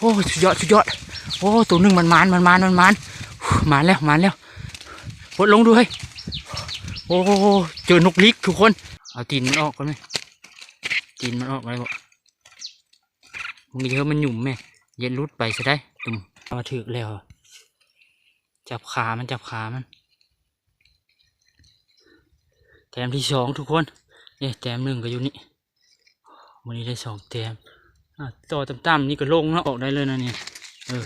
ໂອ້ ສຸດຍອດ ສຸດຍອດ. ໂອ້ ໂຕໜຶ່ງ ມັນມານ ມັນມານ ມັນມານ ມາແລ້ວ ມາແລ້ວ. ປົດລົງດູເຮີ້ຍ. ໂອ້ ເຈີນົກລິກທຸກຄົນ. ເອົາຕີນມັນອອກກ່ອນເວີຍ. ຕີນມັນອອກໄດ້ບໍ່? ມຶງເດີ ມັນຫຍຸ້ມແມະ ຢ່າຫຼຸດໄປຊະໄດ໋. ຕຸ້ມ ເອົາ ຖືກແລ້ວ. ຈັບຂາມັນ ຈັບຂາມັນ. ແຕ້ມທີສອງທຸກຄົນ. ເອີ ແຕ້ມໜຶ່ງກໍຢູ່ນີ້. ມື້ນີ້ໄດ້ສອງແຕ້ມ. ອ່າ ຕໍ່ຕ່ຳໆນີ້ກໍລົງເນາະ ອອກໄດ້ເລີຍນະນີ້. ເອີ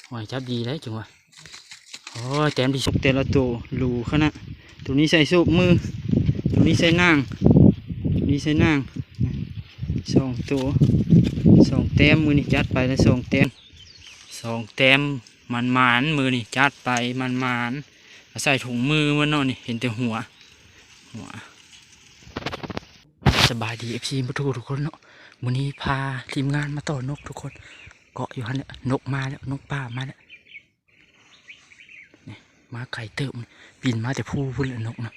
ໂອ້ຍ ຈັບດີໄດ໋ ຈັ່ງວ່າ. ໂອ້ຍ ແຕ້ມທີ່ສຸກແຕ່ລະໂຕ ຫຼູຂະໜາດ. ໂຕນີ້ໃສ່ໂຊກມື ໂຕນີ້ໃສ່ນາງ ໂຕນີ້ໃສ່ນາງ. ສອງໂຕ ສອງແຕ້ມ. ມື້ນີ້ຈັດໄປລະສອງແຕ້ມ ສອງແຕ້ມ. ໝານໆ ມື້ນີ້ຈັດໄປ ໝານໆ. ໃສ່ຖົງມືໝົດເນາະນີ້ ເຫັນແຕ່ຫົວ ຫົວ. ສະບາຍດີ ເອັຟຊີ ເບິດທຸກຄົນເນາະ. ມື້ນີ້ພາທີມງານມາຕໍ່ນົກທຸກຄົນ. ເກາະຢູ່ຫັ້ນແຫຼະ ນົກມາແລ້ວ ນົກປ່າມາແລ້ວ. ນີ້ ມາໄກເຕີບ ບິນມາແຕ່ພູພຸ້ນແຫຼະນົກນະ.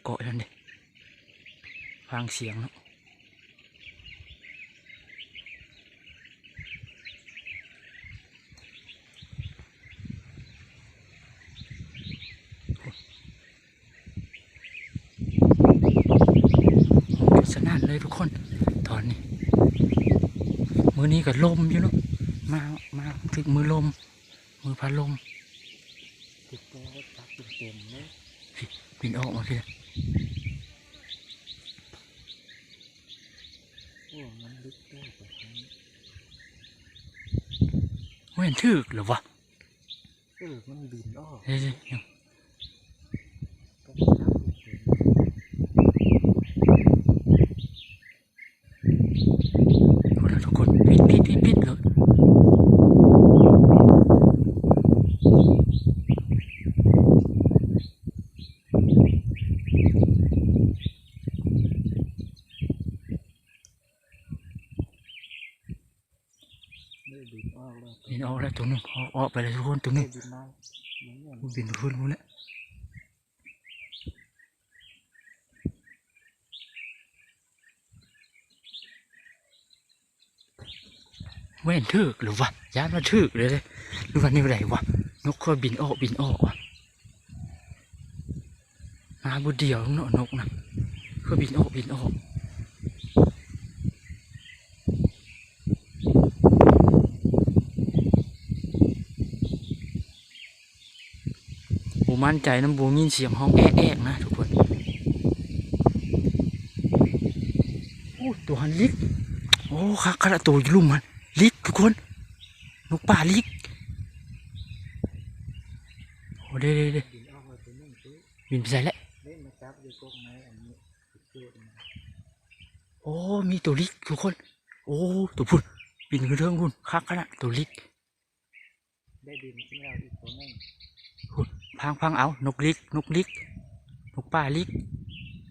ເກາະຢູ່ຫັ້ນເດ້ ຟັງສຽງເນາະ. ສະໜັ່ນເລີຍທຸກຄົນ ຕອນນີ້. ມື້ນີ້ກໍລົມຢູ່ເນາະ ມາ ມາຖືກມື້ລົມ ມື້ພາລົມ. ຕິດໂຕຈັບເຕັມໆເລີຍ. ບິນອອກມາພີ້. ໂອ້ ມັນລຶກເຕີບ. ໂອ້ຍ ຖືກແລ້ວວະ. ເອີ ມັນບິນອອກ. ເອີ ໂອ້ ທຸກຄົນ ປິດໆໆໆ ເລີຍ. ບິນອອກແລ້ວ ບິນອອກແລ້ວໂຕໜຶ່ງ. ອອກ ອອກໄປແລ້ວທຸກຄົນ ໂຕໜຶ່ງ. ໂອ້ ບິນໄປພຸ້ນ ພຸ້ນແລ້ວ. ແມ່ນຖືກຫຼືວະ? ຢ້ານວ່າຖືກເລີຍເດ້ ຫຼືວ່າແນວໃດວະ? ນົກຄືບິນອອກບິນອອກວະ. ມາຜູ້ດຽວເນາະ ນົກນະ ຄືບິນອອກບິນອອກ. ບໍ່ໝັ້ນໃຈນຳ ບໍ່ຍິນສຽງຮ້ອງແອກໆນະທຸກຄົນ. ໂອ້ ໂຕຫັ້ນລິກ. ໂອ້ ຄັກຂະໜາດ ໂຕຢູ່ລຸ່ມຫັ້ນລິກທຸກຄົນ ນົກປ່າລິກ. ໂອ້ ເດ້ໆໆ ບິນໄປໃສແຫຼະ? ໂອ້ ມີໂຕລິກທຸກຄົນ. ໂອ້ ໂຕພຸ້ນ ບິນຂຶ້ນເທິງພຸ້ນ ຄັກຂະໜາດ ໂຕລິກ. ໄດ້ບິນຂຶ້ນແລ້ວອີກໂຕໜຶ່ງ. ພຸ້ນ ຟັງໆ ເອົາ ນົກລິກ ນົກລິກ ນົກປ່າລິກ.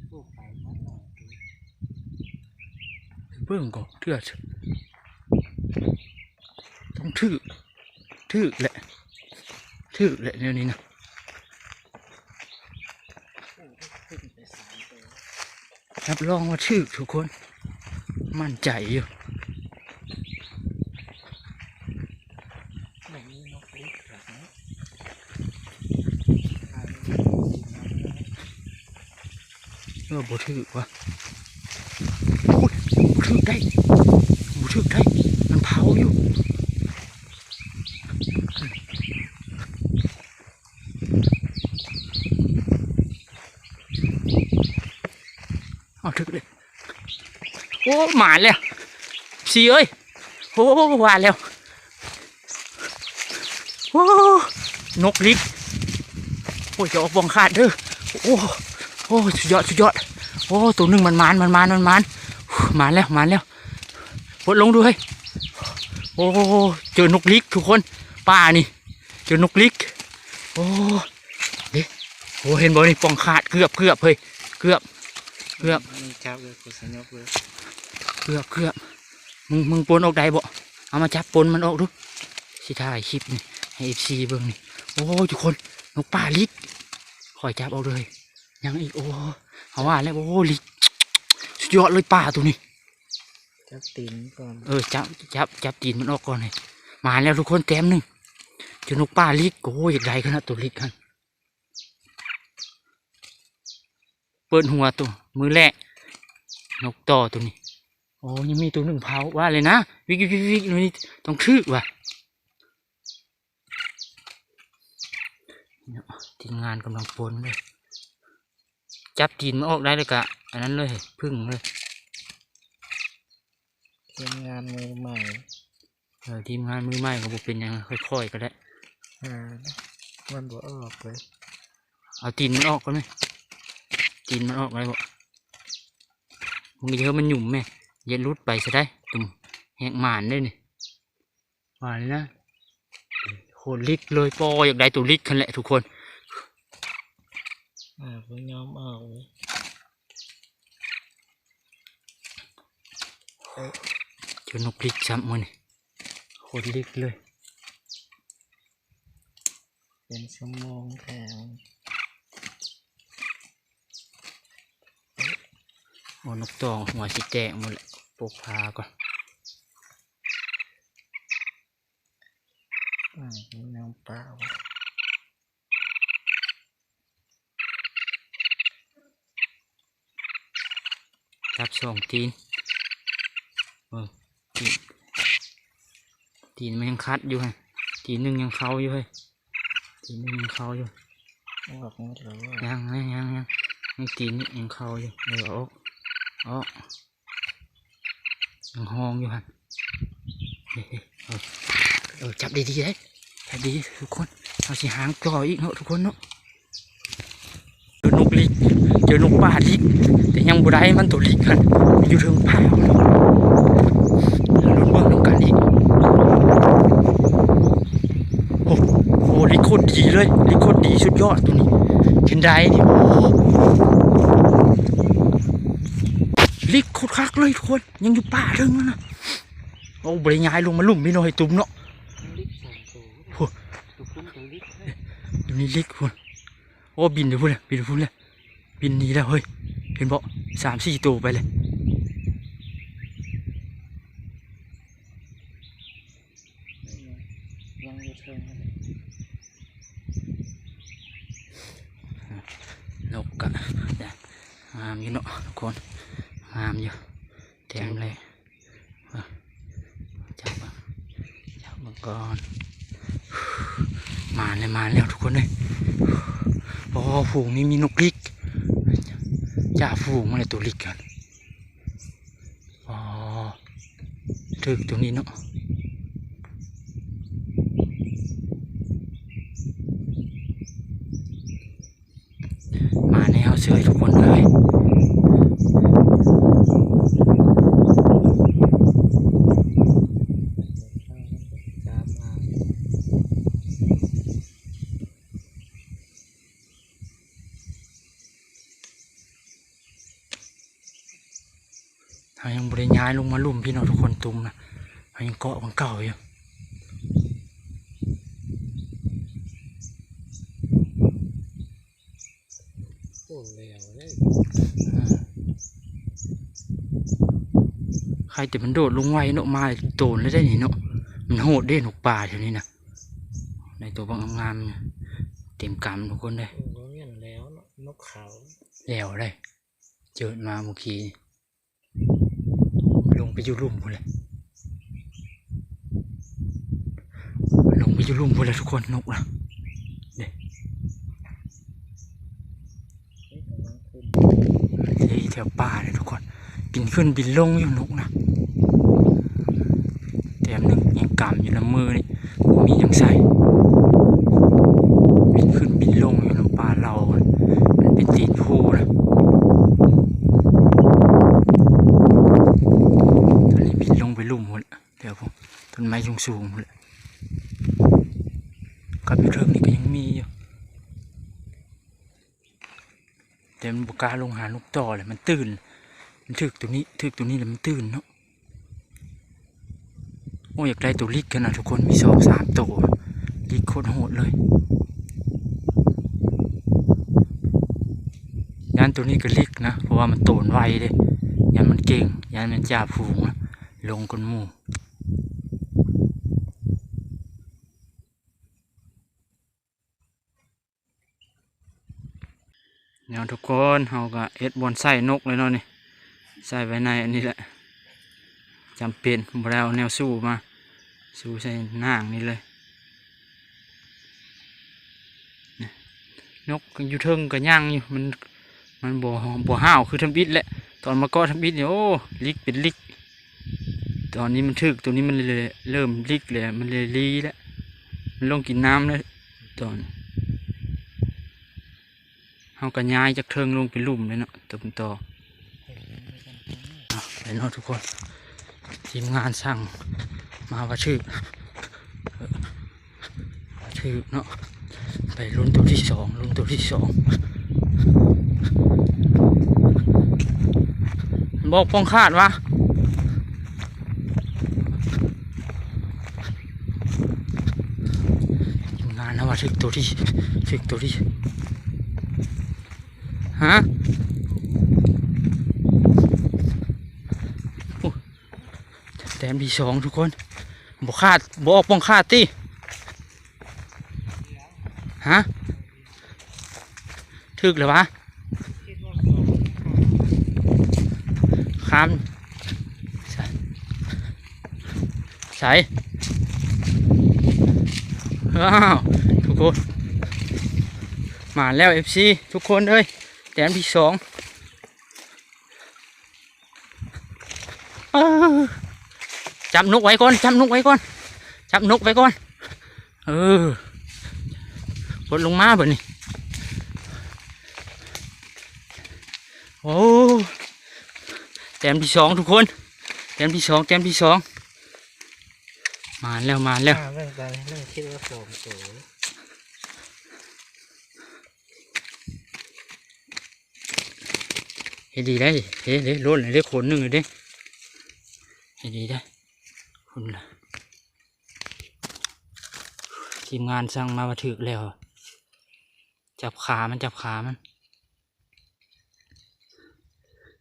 ໂອ້ ໄປໝົດແລ້ວ. ເບິ່ງກ່ອນ ເທື່ອ ຕ້ອງຖືກ ຖືກແຫຼະ ຖືກແຫຼະແນວນີ້ນະ. ຮັບຮອງວ່າຖືກທຸກຄົນ ໝັ້ນໃຈຢູ່. ເອີ ບໍ່ຖືກວ່າ. ໂອ້ຍ ບໍ່ຖືກໄດ໋ ບໍ່ຖືກໄດ໋ ມັນເຜົາຢູ່. ເອົາ ຖືກເລີຍ. ໂອ້ ມາແລ້ວ ຊີເອີຍ. ໂອ້ ວ່າແລ້ວ. ໂອ້ ນົກລິກ. ໂອ້ຍ ຈະອອກປ່ອງຂາດເດີ. ໂອ້ ໂອ້ ສຸດຍອດ ສຸດຍອດ. ໂອ້ ໂຕໜຶ່ງ ມັນມານ ມັນມານ ມັນມານ ມາແລ້ວ ມາແລ້ວ. ປົດລົງດູເຮີ້ຍ. ໂອ້ ເຈີນົກລິກທຸກຄົນ ປ່ານີ້ ເຈີນົກລິກ. ໂອ້ ເດ້ ໂອ້ ເຫັນບໍ່ນີ້ ປ່ອງຂາດ ເກືອບ ເກືອບເຮີ້ຍ ເກືອບ ເກືອບ ຈັບເລີຍ ໂຄສະຍົກເລີຍ ເກືອບ ເກືອບ. ມຶງ ມຶງປົນອອກໄດ້ບໍ່? ເອົາມາຈັບປົນມັນອອກດູ ຊິຖ່າຍຄລິບນີ້ໃຫ້ເອັຟຊີເບິ່ງນີ້. ໂອ້ ທຸກຄົນ ນົກປ່າລິກ ຂ້ອຍຈັບອອກເລີຍ. ຍັງອີກ ໂອ້ ເຮົາວ່າແລ້ວ ໂອ້ ລິກ ສຸດຍອດເລີຍ ປ່າໂຕນີ້. ຈັບຕີນກ່ອນ ເອີ ຈັບ ຈັບ ຈັບຕີນມັນອອກກ່ອນເຮີ້ຍ. ມາແລ້ວທຸກຄົນ ແຕ້ມໜຶ່ງ ເຈີນົກປ່າລິກ. ໂອ້ຍ ຢາກໄດ້ຂະໜາດໂຕລິກຫັ້ນ. ເປີດຫົວໂຕມື້ແລກ ນົກຕໍ່ໂຕນີ້. ໂອ້ ຍັງມີໂຕໜຶ່ງເຜົາວ່າເລີຍນະ. ວິກໆໆໆ ໂຕນີ້ຕ້ອງຖືກວ່າ. ທີມງານກຳລັງປົນເລີຍ. ຈັບຕີນມັນອອກໄດ້ແລ້ວກະອັນນັ້ນເລີຍ ເພິ່ງເລີຍ. ທີມງານມືໃໝ່. ເອີ ທີມງານມືໃໝ່ກໍບໍ່ເປັນຫຍັງ ຄ່ອຍໆກໍໄດ້. ອ່າ ມັນບໍ່ອອກເລີຍ. ເອົາຕີນມັນອອກກ່ອນແມະ. ຕີນມັນອອກໄດ້ບໍ່? ມຶງຢ່າໃຫ້ມັນຫຍຸ້ມແມະ. ຢ່າຫຼຸດໄປຊະໄດ໋. ຕຸ່ມແຮງໝານເດ້ນີ້. ວ່ານີ້ນະ ໂຄດລິກເລີຍ. ປໍ ຢາກໄດ້ໂຕລິກຫັ້ນແຫຼະທຸກຄົນ. ອ່າ ບໍ່ຍອມອອກເວີຍ. ເອີ ເຈີນົກລິກຊ້ຳມື້ນີ້ ໂຄດລິກເລີຍ. ເປັນຊົ່ວໂມງແທ້. ໂອ້ ນົກຕ່ອຫົວຊິແຕກໝົດແຫຼະ. ປົກຜ້າກ່ອນ. ອືມ ນ້ຳປາວະ. ຈັບສອງຕີນ. ເອີ ຕີນ ຕີນມັນຍັງຂັດຢູ່ຫັ້ນ. ຕີນໜຶ່ງຍັງເຂົ້າຢູ່ເຮີ້ຍ. ຕີນໜຶ່ງຍັງເຂົ້າຢູ່. ອອກໝົດແລ້ວ. ຍັງ ຍັງ ຍັງ ຍັງ. ນີ້ຕີນນີ້ຍັງເຂົ້າຢູ່. ເອີ ອອກ ອອກ. ຍັງຮ້ອງຢູ່ຫັ້ນ. ເອີ ເອີ ຈັບດີໆເດ້ ຈັບດີທຸກຄົນ. ເຮົາຊິຫາງຕໍ່ອີກເນາະທຸກຄົນເນາະ. ເຈີນົກລິກ ເຈີນົກປ່າລິກ ແຕ່ຍັງບໍ່ໄດ້ມັນໂຕລິກຫັ້ນ ມັນຢູ່ເທິງປ່າພຸ້ນ. ລຸ້ນເບິ່ງນຳກັນອີກ. ໂອ້ໂຫ ລິກໂຄດດີເລີຍ ລິກໂຄດດີສຸດຍອດໂຕນີ້. ເຫັນໄດ້ນີ້ ໂອ້ ລິກໂຄດຄັກເລີຍທຸກຄົນ. ຍັງຢູ່ປ່າເທິງນັ້ນນະ. ໂອ້ ບໍ່ໄດ້ຍ້າຍລົງມາລຸ່ມພີ່ນ້ອງ ໃຫ້ຕຸ່ມເນາະ. ລິກສາມໂຕ. ໂອ້ ໂຕພຸ້ນກໍລິກເລີຍ. ຢູ່ນີ້ລິກພຸ້ນ. ໂອ້ ບິນຢູ່ພຸ້ນແຫຼະ ບິນຢູ່ພຸ້ນແຫຼະ. ບິນໜີແລ້ວເຮີ້ຍ. ເຫັນບໍ່? ສາມສີ່ໂຕໄປເລີຍ. ຍັງຢູ່ເທິງຫັ້ນແຫຼະ. ນົກກະງາມຢູ່ເນາະທຸກຄົນ ງາມຢູ່ ແຕ່ມເລີຍ. ເອີ ຈັບເບິ່ງ ຈັບເບິ່ງກ່ອນ. ມາແລ້ວ ມາແລ້ວທຸກຄົນເອີຍ. ໂອ້ ຝູງນີ້ມີນົກລິກ ຈ່າຝູງມາແລ້ວ ໂຕລິກຫັ້ນ. ອໍ ຖືກຕົງນີ້ເນາະ. ມາແນວເຊີຍທຸກຄົນເອີຍ. ເຮົາຍັງບໍ່ໄດ້ຍ້າຍລົງມາລຸ່ມພີ້ເນາະທຸກຄົນ ຕຸ່ມນະ ເຮົາຍັງເກາະຂອງເກົ່າຢູ່. ໂອ້ ແລ້ວເດ້ ອືມ ໃຄແຕ່ມັນໂດດລົງໄວເນາະ ມາໂຕນເລີຍໄດ໋ນີ້ເນາະ. ມັນໂຫດເດ້ນົກປ່າແຖວນີ້ນະ. ໄດ້ໂຕບັກງາມໆ ເຕັມກຳທຸກຄົນເດີ. ບໍ່ແມ່ນແລ້ວເນາະ ນົກເຂົາ ແລ້ວໄດ໋ ເຈີມາມື້ກີ້ ລົງໄປຢູ່ລຸ່ມພຸ້ນແຫຼະ ລົງໄປຢູ່ລຸ່ມພຸ້ນແຫຼະທຸກຄົນ ນົກນະ ເດ້. ເອີ ແຖວປ່າເດ້ທຸກຄົນ ບິນຂຶ້ນບິນລົງຢູ່ນົກນະ. ແຕ້ມໜຶ່ງຍັງກຳຢູ່ນຳມືນີ້ ບໍ່ມີຫຍັງໃສ່ ບິນຂຶ້ນບິນລົງຢູ່ນຳປ່າເຫຼົ່າ ມັນເປັນຕີນພູນະ. ຕອນນີ້ບິນລົງໄປລຸ່ມພຸ້ນແຫຼະ ແຖວພຸ້ນ ຕົ້ນໄມ້ສູງໆພຸ້ນແຫຼະ. ກັບຢູ່ເທິງນີ້ກໍຍັງມີຢູ່. ແຕ່ມັນບໍ່ກ້າລົງຫານົກຕໍ່ແຫຼະ ມັນຕື່ນ ມັນຖືກໂຕນີ້ ຖືກໂຕນີ້ແລ້ວມັນຕື່ນເນາະ. ໂອ້ ຢາກໄດ້ໂຕລິກຫັ້ນນະທຸກຄົນ ມີສອງສາມໂຕ ລິກໂຄດໂຫດເລີຍ. ຢ້ານໂຕນີ້ກໍລິກນະ ເພາະວ່າມັນໂຕນໄວເດ້ ຢ້ານມັນເກັ່ງ ຢ້ານມັນຈ່າຝູງນະ ລົງກ່ອນໝູ່. ເນາະທຸກຄົນ ເຮົາກໍເຮັດບ່ອນໃສ່ນົກເລີຍເນາະນີ້ ໃສ່ໄວ້ໃນອັນນີ້ແຫຼະ ຈຳເປັນ ບໍ່ໄດ້ເອົາແນວສູ້ມາ ສູ້ໃສ່ໜ້ານີ້ເລີຍ. ນົກຢູ່ເທິງກໍຍ່າງຢູ່ ມັນ ມັນບໍ່ ບໍ່ຫ້າວຄືທຳອິດແຫຼະ. ຕອນມາເກາະທຳອິດນີ້ ໂອ້ ລິກເປັນລິກ ຕອນນີ້ມັນຖືກ ໂຕນີ້ມັນເລີ່ມລິກແລ້ວ ມັນເລີຍລີແລ້ວ ມັນລົງກິນນ້ຳແລ້ວ. ຕອນ ເຮົາກໍຍ້າຍຈາກເທິງລົງໄປລຸ່ມເລີຍເນາະ ຕົວເປັນຕໍ. ໄປເນາະທຸກຄົນ ທີມງານສັ່ງມາວ່າຖືກ ເອີ ວ່າຖືກເນາະ. ໄປລຸ້ນໂຕທີສອງ ລຸ້ນໂຕທີສອງ ບອກປ້ອງຂາດວະ. ທີມງານເຮົາວ່າຖືກໂຕທີ ຖືກໂຕທີ ຮະ ໂອ້ ແຕ້ມທີສອງທຸກຄົນ ບໍ່ຂາດ ບໍ່ອອກປ້ອງຂາດຕິ ຮະ ຖືກແລ້ວວະ ຂ້າມ ໃສ ວ້າວ ທຸກຄົນ ມາແລ້ວ ເອັຟຊີ ທຸກຄົນເອີຍ ແຕ້ມທີສອງ. ເອີ ຈັບນົກໄວ້ກ່ອນ ຈັບນົກໄວ້ກ່ອນ ຈັບນົກໄວ້ກ່ອນ ເອີ ກົດລົງມາບັດນີ້. ໂອ້ ແຕ້ມທີສອງທຸກຄົນ ແຕ້ມທີສອງ ແຕ້ມທີສອງ ມາແລ້ວ ມາແລ້ວ ອ່າ ເບິ່ງຕອນນີ້ເລີ່ມຄິດວ່າສອງໂຕ. ເຮັດດີໄດ໋ ເຮັດເດ້ ໂລດເດ້ ຄົນໜຶ່ງເດ້ ເຮັດດີໄດ໋ ຄົນລະ ທີມງານສັ່ງມາວ່າຖືກແລ້ວ ຈັບຂາມັນ ຈັບຂາມັນ.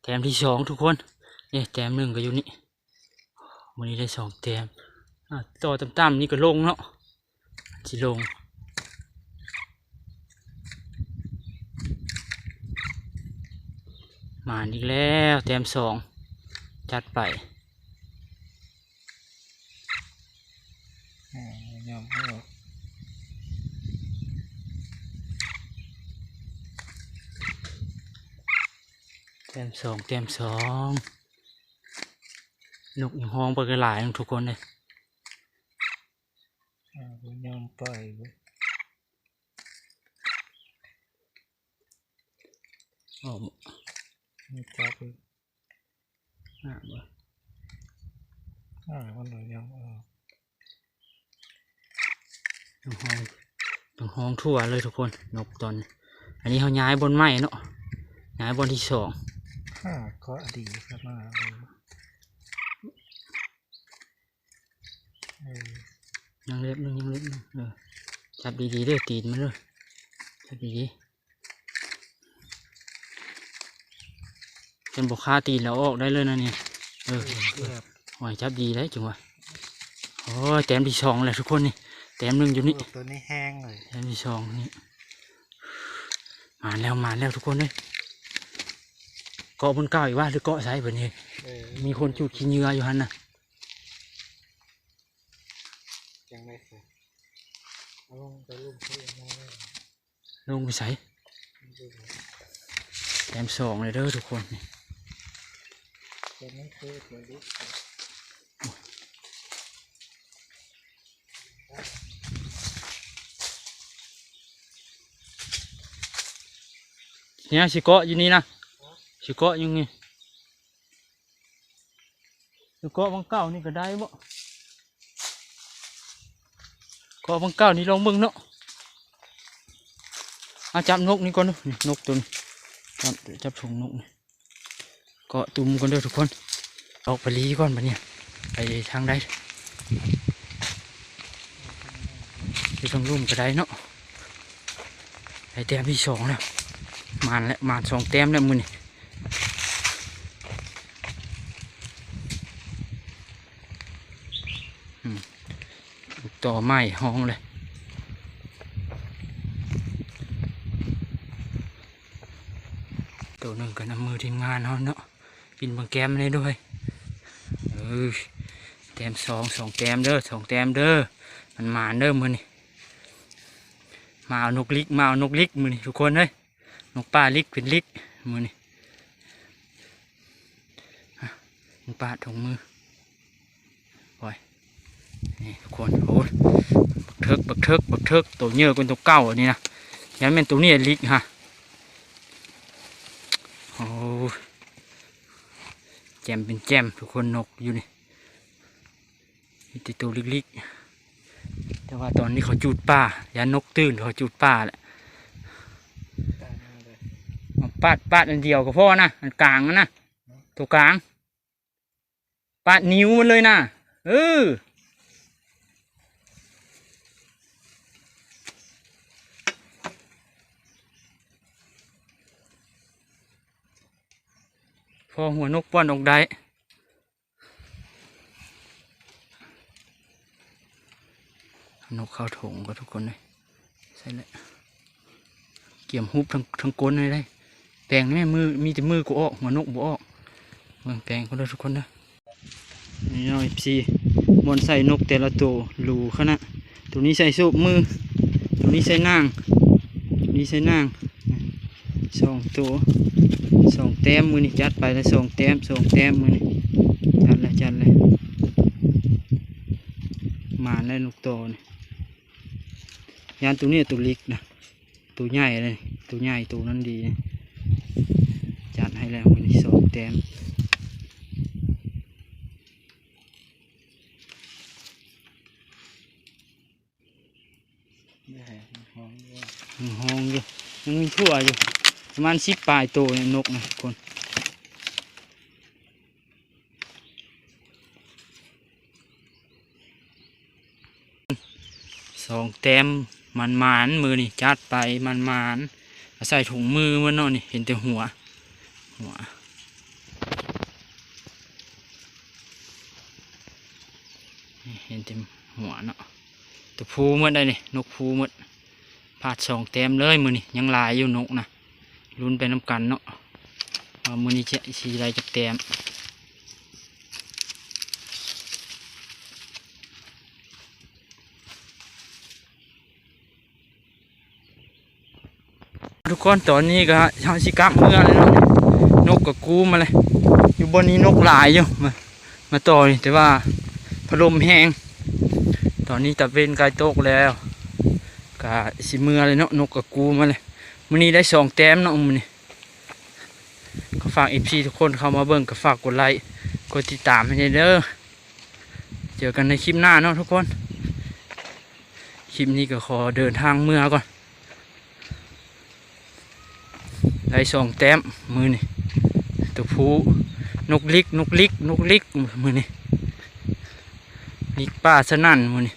ແຕ້ມທີສອງທຸກຄົນ ນີ້ແຕ້ມໜຶ່ງກໍຢູ່ນີ້ ມື້ນີ້ໄດ້ສອງແຕ້ມ ອ່າ ຕໍ່ຕ່ຳໆນີ້ກໍລົງເນາະ ຊິລົງ ມາອີກແລ້ວ ແຕ້ມສອງ ຈັດໄປ. ອ່າ ຍອມອອກ ແຕ້ມສອງ ແຕ້ມສອງ ນົກຍັງຮ້ອງໄປກໍຫຼາຍທຸກຄົນເດ້. ອ່າ ບໍ່ຍອມປ່ອຍເວີຍ ອອກບໍ່ ມີຈັບອີກ ອ່າ ບໍ່ ອ່າ ມັນບໍ່ຍອມອອກ ຕ້ອງຮ້ອງ ຕ້ອງຮ້ອງທົ່ວເລີຍທຸກຄົນ ນົກຕອນນີ້. ອັນນີ້ເຮົາຍ້າຍບ່ອນໃໝ່ເນາະ ຍ້າຍບ່ອນທີສອງ ອ່າ ເກາະດີຂະໜາດເລີຍ. ເອີ ຍັງເລັບໜຶ່ງ ຍັງເລັບໜຶ່ງ ເອີ ຈັບດີໆເດີ ຕີນມັນເດີ ຈັບດີໆ ຄັນບໍ່ຄາຕີນແລ້ວອອກໄດ້ເລີຍນະນີ້ ເອີ ເກືອບ ໂອ້ຍ ຈັບດີໄດ໋ ຈັ່ງວ່າ ໂອ້ຍ ແຕ້ມທີສອງແລ້ວທຸກຄົນນີ້ ແຕ້ມໜຶ່ງຢູ່ນີ້ ໂອ້ ໂຕນີ້ແຮງເລີຍ ແຕ້ມທີສອງນີ້ ມາແລ້ວ ມາແລ້ວທຸກຄົນເອີຍ ເກາະບ່ອນເກົ່າອີກວະ ຫຼືເກາະໃສບັດນີ້ ເອີ ມີຄົນຈູດຂີ້ເຫຍື້ອຢູ່ຫັ້ນນະ. ຈັ່ງໃດ ເອົາລົງໄປລຸ່ມເຂົາເອງ ລົງໄປໃສ ແຕ້ມສອງເລີຍເດີທຸກຄົນ ແຕ່ມັນຄືຕົວເລັກ ເນຍ ຊິເກາະຢູ່ນີ້ນະ ຊິເກາະຢູ່ນີ້. ຢູ່ເກາະວັງເກົ່ານີ້ກໍໄດ້ບໍ່ ເກາະວັງເກົ່ານີ້ລອງເບິ່ງເນາະ. ເອົາຈັບນົກນີ້ກ່ອນເດີ ນີ້ນົກໂຕນີ້ ຈັບ ຈັບຖົງນົກນີ້ ເກາະຕຸ່ມກ່ອນເດີທຸກຄົນ. ອອກໄປລີກ່ອນບັດນີ້ ໄປທາງໃດ ຢູ່ທາງລຸ່ມກໍໄດ້ເນາະ. ໄດ້ແຕ້ມທີສອງແລ້ວ ໝານແລ້ວ ໝານສອງແຕ້ມແລ້ວມື້ນີ້. ອືມ ຕໍ່ໄມ້ຮ້ອງເລີຍ. ໂຕໜຶ່ງກໍນຳມືທີມງານເຮົາເນາະ ປິ່ນເບິ່ງແກ້ມແດ່ດ້ວຍ. ເອີ ແຕ້ມສອງ ສອງແຕ້ມເດີ ສອງແຕ້ມເດີ ມັນໝານເດີມື້ນີ້. ມາເອົານົກລິກ ມາເອົານົກລິກມື້ນີ້ທຸກຄົນເອີຍ. ນົກປ່າລິກເປັນລິກມື້ນີ້. ອະ ມັນປາດຖົງມື. ໂອ້ຍ ນີ້ທຸກຄົນ ໂອ້ຍ ບັກເທີກ ບັກເທີກ ບັກເທີກ ໂຕໃຫຍ່ກວ່າໂຕເກົ່າອັນນີ້ນະ. ຢ້ານແມ່ນໂຕນີ້ລິກຮະ. ໂອ້ຍ ແຈ່ມເປັນແຈ່ມທຸກຄົນ ນົກຢູ່ນີ້. ມີແຕ່ໂຕລິກໆ ແຕ່ວ່າຕອນນີ້ເຂົາຈູດປາ ຢ້ານນົກຕື່ນ ເຂົາຈູດປາແຫຼະ. ປາດ ປາດອັນດຽວກໍພໍນະ ອັນກາງຫັ້ນນະ ໂຕກາງ ປາດນິ້ວມັນເລີຍນະ. ເອີ ພໍຫົວນົກປ່ອນອອກໄດ້. ນົກເຂົ້າຖົງກໍທຸກຄົນເລີຍ. ໃສ່ແຫຼະ ກຽມຮູບທັງ ທັງກົ້ນເລີຍໄດ໋. ແປງນີ້ແມ່ນມື ມີແຕ່ມືກໍອອກ ຫົວນົກບໍ່ອອກ. ເບິ່ງແປງກ່ອນເດີທຸກຄົນເດີ. ນີ້ເນາະ ເອັຟຊີ ບ່ອນໃສ່ນົກແຕ່ລະໂຕ ຫຼູຂະໜາດ. ໂຕນີ້ໃສ່ໂຊກມື ໂຕນີ້ໃສ່ນາງ ໂຕນີ້ໃສ່ນາງ. ສອງໂຕ ສອງແຕ້ມມື້ນີ້ ຈັດໄປລະສອງແຕ້ມ ສອງແຕ້ມມື້ນີ້. ຈັດແລ້ວ ຈັດແລ້ວ ມາແລ້ວນົກຕໍ່ນີ້. ຢ້ານໂຕນີ້ໂຕລິກນະ ໂຕໃຫຍ່ເລີຍ ໂຕໃຫຍ່ ໂຕນັ້ນດີ. ຈັດໃຫ້ແລ້ວມື້ນີ້ສອງແຕ້ມ. ຍັງຮ້ອງຢູ່ ຍັງມີທົ່ວຢູ່ ປະມານສິບປາຍໂຕນີ້ ນົກນະທຸກຄົນ. ສອງແຕ້ມ ໝານໆ ມື້ນີ້ຈັດໄປ ໝານໆ. ອາໄສຖົງມືໝົດເນາະນີ້ ເຫັນແຕ່ຫົວ ຫົວ ເຫັນແຕ່ຫົວເນາະ. ໂຕຜູ້ໝົດໄດ໋ນີ້ ນົກຜູ້ໝົດ. ພາດສອງແຕ້ມເລີຍມື້ນີ້ ຍັງຫຼາຍຢູ່ນົກນະ. ລຸ້ນໄປນຳກັນເນາະ ວ່າມື້ນີ້ຈະ ຊິໄດ້ຈັກແຕ້ມ. ທຸກຄົນ ຕອນນີ້ກໍເຮົາຊິກັບເມືອແລ້ວເນາະ. ນົກກໍກູມາເລີຍ ຢູ່ບ່ອນນີ້ນົກຫຼາຍຢູ່. ມາ ມາຕໍ່ນີ້ ແຕ່ວ່າພັດລົມແຮງ. ຕອນນີ້ຕາເວັນໃກ້ຕົກແລ້ວ ກະຊິເມືອເລີຍເນາະ. ນົກກະກູມາເລີຍ. ມື້ນີ້ໄດ້ສອງແຕ້ມເນາະມື້ນີ້. ກໍຝາກເອັຟຊີທຸກຄົນເຂົ້າມາເບິ່ງ ກໍຝາກກົດໄລ້ ກົດຕິດຕາມໃຫ້ແດ່ເດີ. ເຈີກັນໃນຄລິບໜ້າເນາະທຸກຄົນ. ຄລິບນີ້ກໍຂໍເດີນທາງເມືອກ່ອນ. ໄດ້ສອງແຕ້ມມື້ນີ້ ໂຕຜູ້. ນົກລິກ ນົກລິກ ນົກລິກ ມື້ນີ້ ລິກປ່າສະໜັ່ນມື້ນີ້.